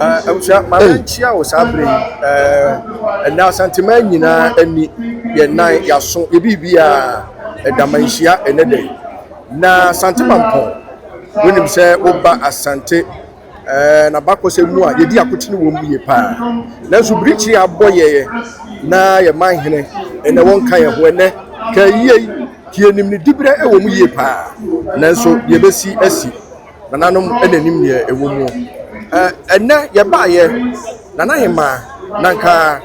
Abusua, ma menkyia wo saa berɛ yi. Ɛnnɛ Asanteman nyinaa ani, yɛn nan, yɛaso, yɛ biribiara ɛda manhyia ɛnnɛ da yi. Na Asante Mampɔn, wonim sɛ woba Asante n'abakɔsɛm mu a, yɛdi akotene wɔ mu yie paa. Nanso birikyiri abɔ yɛn na yɛn manhene ɛnnɛ wɔnka yɛn ho ɛnnɛ ka yie yi, yɛnim ne diberɛ wɔ mu yie paa. Nanso deɛ ɛbɛsi asi. Nananom na nim deɛ ɛwɔ mu. Ɛnnɛ yɛbaeɛ, Nana Hemaa, na nka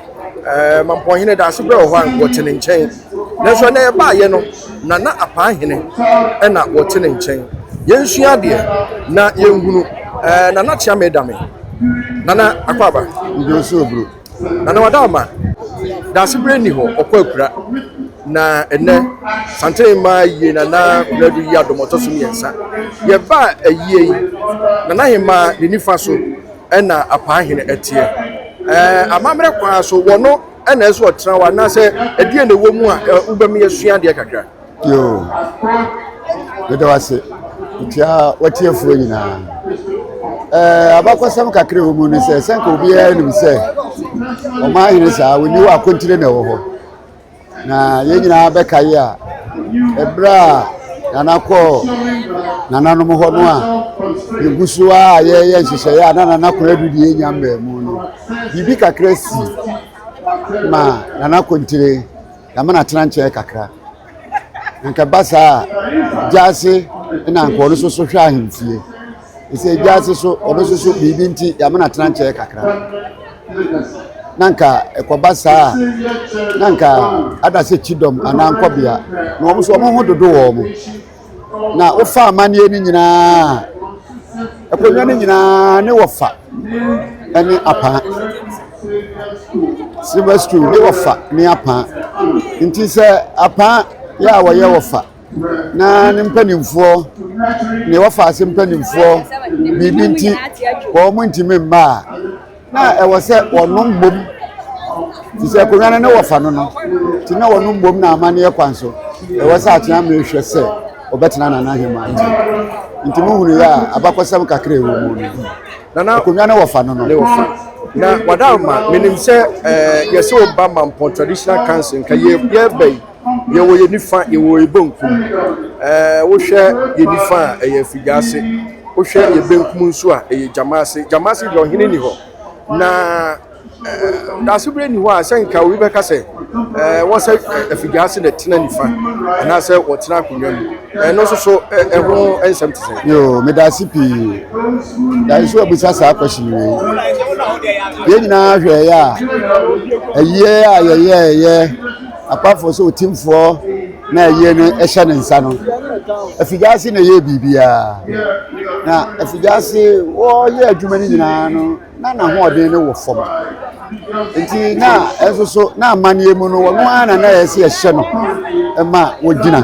Mampɔnhene Daasebrɛ wɔ hɔ a nka ɔte ne nkyɛn. Nanso ɛnnɛ yɛbaeɛ no, Nana Apaahene na wɔte ne nkyɛn. Yɛnsua adeɛ na yɛnhunu. Nana Kyeame Dame, Nana Akwaaba. Njosu Obro. Nana Wadaama, Daasebrɛ nni hɔ, ɔkɔ akura. Na ɛnnɛ, Santene mmaa ayie Nana Konadu yi adom ɔtɔ so mmiɛnsa. Yɛbaa ayie yi, Nana Hemaa ne nifa so ɛna Apaahene ɛteɛ. Ɛɛ amammerɛ kwan so, wɔno ɛna ɛsɛ ɔtena hɔ anaasɛ ɛdeɛn na ɛwɔ mu a wobɛma yɛasua adeɛ kakra? Yoo, meda wo ase. Mekyia w'atiefoɔ nyinaa. Ɛɛ abakɔsɛm kakra ɛwɔ mu ne sɛ, sɛ nka obiara nim sɛ ɔman hene saa ɔnni hɔ akontire na ɛwɔ hɔ. Na yɛn nyinaa bɛkae a, ɛberɛ a Nana kɔɔ nananom hɔ no a, yɛgu so a yɛreyɛ nhyehyɛeɛ a na Nana Konadu deɛ ɛnya mmaa mu no, biribi kakra si ma Nana Kontire Yɛama no atena nkyɛn kakra. Na nka ɛba saa a, gyaase na nka ɔno nso so hwɛ ahemfie. Sɛ gyaase so ɔno nso so biribi nti yɛama no atena nkyɛn kakra. Na nka ɛkɔba saa a, na nka ada sɛ kyidɔm anaa nkɔbea na wɔn nso wɔn ho dodo wɔn. Na wofa amanneɛ no nyinaa a, akonnwa no nyinaa ne wɔfa ne apaa. Silver stool ne wɔfa ne apaa. Nti sɛ apaa yɛ a wɔyɛ wɔfa na ne mpanimfoɔ ne wɔfa ase mpanimfoɔ biribi nti wɔn ntumi mma a, na ɛwɔ sɛ wɔnom mmom te sɛ akonnwa no ne wɔfa no no nti na wɔnom mmom na amanneɛ kwan so ɛwɔ sɛ atena mehwɛ sɛ wɔbɛtena nana ahemmaa nkyɛn nti mohunu yɛ a abakɔsɛm kakra ɛwɔ mu no Nana akonnwa ne wɔfa no no ne wɔfa na wada ma menim sɛ ɛɛ yɛsɛ ɔba Mampɔn Traditional Council nka yɛ yɛba yi yɛwɔ yɛ nifa, yɛwɔ yɛ benkum. Wohwɛ yɛ nifa a, ɛyɛ Afigyaase. Wohwɛ yɛ benkum nso a, ɛyɛ Gyamaase. Gyamaase deɛ ɔhene ni hɔ. Na Daasebrɛ ni hɔ a sɛ nka obi bɛka sɛ wɔ sɛ Afigyaase na ɛtena nifa anaasɛ wɔtena akonnwa mu. Ɛno nso so ɛho nsɛm te sɛ. Yoo, meda ase pii. Dae so abisa saa question wei. Yɛn nyinaa hwɛeɛ a, ayie a yɛyɛɛyɛ Apart from sɛ otimfoɔ na ayie no hyɛ ne nsa no, Afigyaase na ɛyɛ biribiara. Na Afigyaase wɔyɛ adwuma no nyinaa no, na n'ahoɔden no wɔ fam. Nti na ɛnso so na amanneɛ mu no, wɔn ara na na ɛyɛ sɛ yɛhyɛ no ma wɔgyina.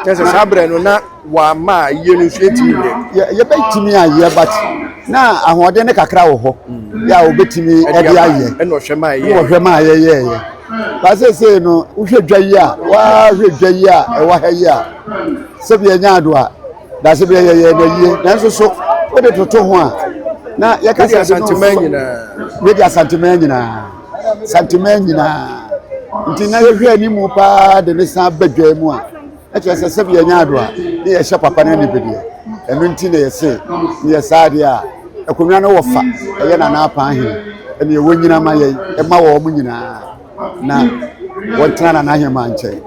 Kyerɛ sɛ saa berɛ no na Wamma a yie no nso yɛntumi nyɛ. Yɛ yɛbɛtumi ayɛ but na ahoɔden no kakra wɔ hɔ yɛ a wɔbɛtumi ɛde ayɛ. Ɛna ɔhwɛ maa yɛyɛɛ. Ɛna ɔhwɛ maa yɛyɛɛyɛ. Ba seesei no wohwɛ dwa yi a woahwɛ dwa yi a ɛwɔ ha yi a sɛbi ɛnyɛ ado a daase bi yɛyɛ na yie nanso so wode toto ho a na yɛka sɛ Asanteman nyinaa. Yɛde Asanteman nyinaa. Asanteman nyinaa. Nti na yɛhwɛ anim paa de ne san ba dwa mu a Na kyerɛ sɛ sɛbi yɛnyɛ ado a ne yɛhyɛ papa no anibedeɛ. Ɛno nti na yɛse ne yɛ saa adeɛ a akonnwa no wɔ fa ɛyɛ Nana Apaa Hene ɛne ɛwɔ nyina ma yɛn ɛma wɔn nyinaa na wɔntena Nana Ahemaa nkyɛn.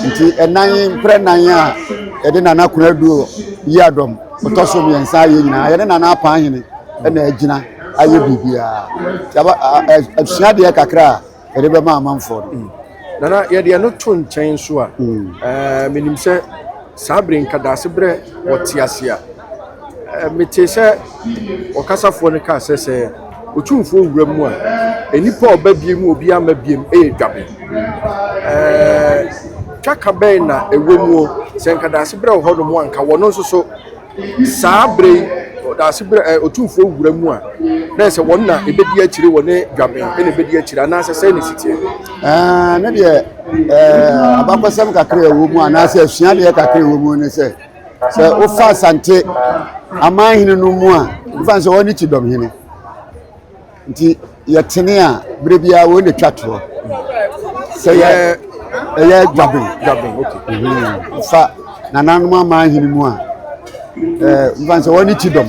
Nti ɛnan mprɛ nan a yɛde Nana Konadu yi adɔm ɔtɔ so mmiɛnsa ayɛ nyinaa yɛne Nana Apaa Hene ɛna agyina ayɛ biribiara. Nti aba asuadeɛ kakra a yɛde bɛma amanfoɔ no. Nana, yɛde ɛno to nkyɛn nso a, ɛɛ menim sɛ saa bere nkadaase berɛ wɔte ase a, ɛɛ mete sɛ ɔkasafoɔ no kaa sɛ sɛ otumfoɔ wura mu a, nnipa a ɔba biem obi ama biem yɛ dwabe. Ɛɛ twaka bɛn na ɛwɔ mu sɛ nkadaase berɛ wɔ hɔnom a nka wɔn nso so Saa bere yi, ɔdaase bere ɛ otumfoɔ wura mu a, na ɛsɛ wɔn na ebedi akyire wɔ ne dwaben na ebedi akyire anaasɛ sɛn na esi teɛ? Ɛɛ ne deɛ ɛɛ abakɔsɛm kakra a ɛwɔ mu anaasɛ asuadeɛ kakra a ɛwɔ mu ne sɛ sɛ wofa Asante amanhene no mu a, wofa sɛ wɔne Kyidɔmhene. Nti yɛtene a, berɛ biara wɔn na twa toɔ. Sɛ yɛ ɛyɛ dwaben. Dwaben, okay. Fa nananom aman hene mu a, ɛɛ nfa sɛ wɔn ne kyidɔm.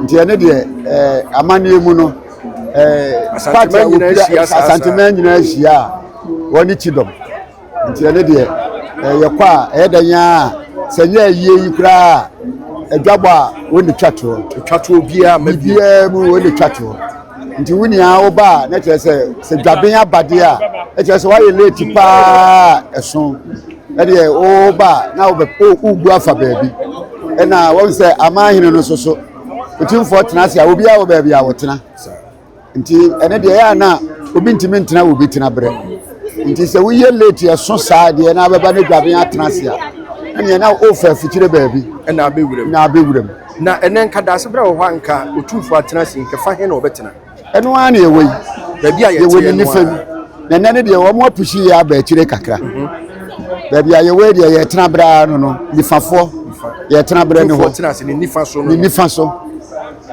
Nti ɛne deɛ ɛɛ amanneɛ mu no, ɛɛ paati a wɔpia Asanteman nyinaa ahyia a, wɔn ne kyidɔm. Nti ɛno deɛ yɛkɔ a ɛyɛ dɛn ara a sɛ nyɛ ayie yi koraa a adwabɔ a wɔn na twa toɔ. Twa toɔ biara ma bi. Biribiara mu wɔn na twa toɔ. Nti wo nyinaa woba a na kyerɛ sɛ sɛ dwaben aba deɛ a na kyerɛ sɛ woayɛ late paa ɛso. Ɛdeɛ woba a na wobɛ wobu afa baabi. Ɛna wɔn sɛ amanhene no nso so otumfoɔ tena ase a obiara wɔ baabi a wɔtena. Nti ɛno deɛ ɛyɛ a na obi ntumi ntena obi tena berɛ nti sɛ woyɛ late ɛso saa deɛ na abɛba ne dwaben atena ase a ɛneɛ na wofa afikyire baabi ɛna abɛwura mu na abɛwura mu. Na ɛnɛ nka daase berɛ wɔ hɔ a nka otumfoɔ atena ase nka fa he na ɔbɛtena? Ɛno ara na yɛwɔ yi. Baabi a yɛwɔ ne yɛteɛ no nifa mu ara. Na ɛnɛ no deɛ wɔn apusi yɛ aba akyire kakra. Baabi a yɛwɔ yi deɛ yɛtena berɛ ara no no nifafoɔ yɛtena berɛ ne Otumfoɔ hɔ tena ase ne nifa so no. Ne nifa so.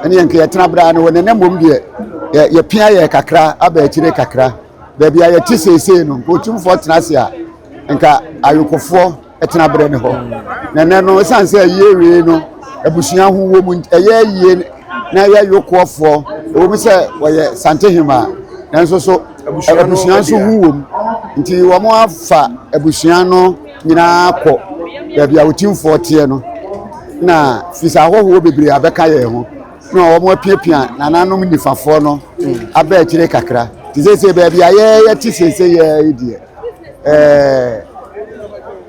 Ɛne yɛn nka yɛtena berɛ a no wɔ nɛnɛ mmom deɛ yɛpia yɛ kakra aba akyire kakra. Baabi a yɛte seesei no nka otumfoɔ tena ase a nka ayokofoɔ tena berɛ ne hɔ. Nɛnɛ no ɛsiane sɛ ayie wei no abusua ho wɔ mu ɛyɛ ayie na ɛyɛ yokoɔfoɔ ɛwɔ mu sɛ wɔyɛ santehema nanso so abusua nso ho wɔ mu nti wɔn afa abusua no nyinaa kɔ baabi a otumfoɔ teɛ no. Na firi sɛ ahɔhoɔ bebree abɛka yɛn ho na wɔn apiapia nananom nifafoɔ no aba akyire kakra te sɛ baabi a yɛyɛ te sese yɛ yi deɛ ɛɛ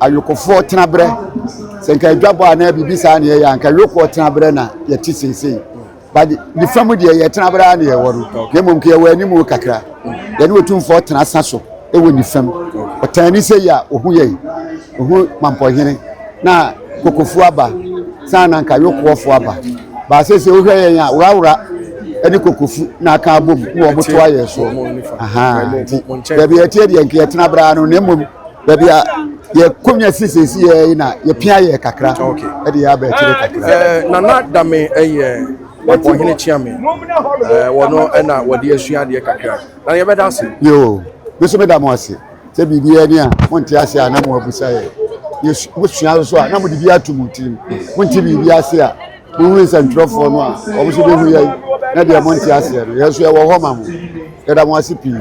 ayokofoɔ tenaberɛ sɛ nka adwabɔ anaa biribi saa na yɛyɛ anka yokoɔ tenaberɛ na yɛte sese. But nifa mu deɛ yɛtena berɛ a na yɛwɔ no na mmom ka yɛwɔ anim kakra. Yɛne Otumfoɔ tena sa so wɔ nifa mu. Ɔtan ani sɛ yi a ɔhu yɛn, ɔhu Mampɔhene na Kokofuo aba saa na nka Yokoɔfoɔ aba. Baa sɛ wohwɛ yɛn a Worawora ne Kokofu na aka abom na wɔn toa yɛn soɔ. Ahaa nti baabi a yɛteɛ deɛ nka yɛtena berɛ no na mmom baabi a yɛkɔnya si sɛsi yɛ yi na yɛpia yɛ kakra ɛde yɛ aba akyire kakra. Nana Dame yɛ Ɔhene Kyeame wɔno ɛna wɔde asua adeɛ kakra na yɛbɛda ase. Yoo, me nso meda mo ase sɛ biribiara ni a monte ase a na mo abusa yɛ. Mosua nso a na mode bi ato mo tirim. Monte biribi ase a mohu nsɛntwerɛfoɔ no a wɔn nso bɛhu yɛn na deɛ monte aseɛ no yɛn nso yɛwɔ hɔ ma mo. Yɛda mo ase pii.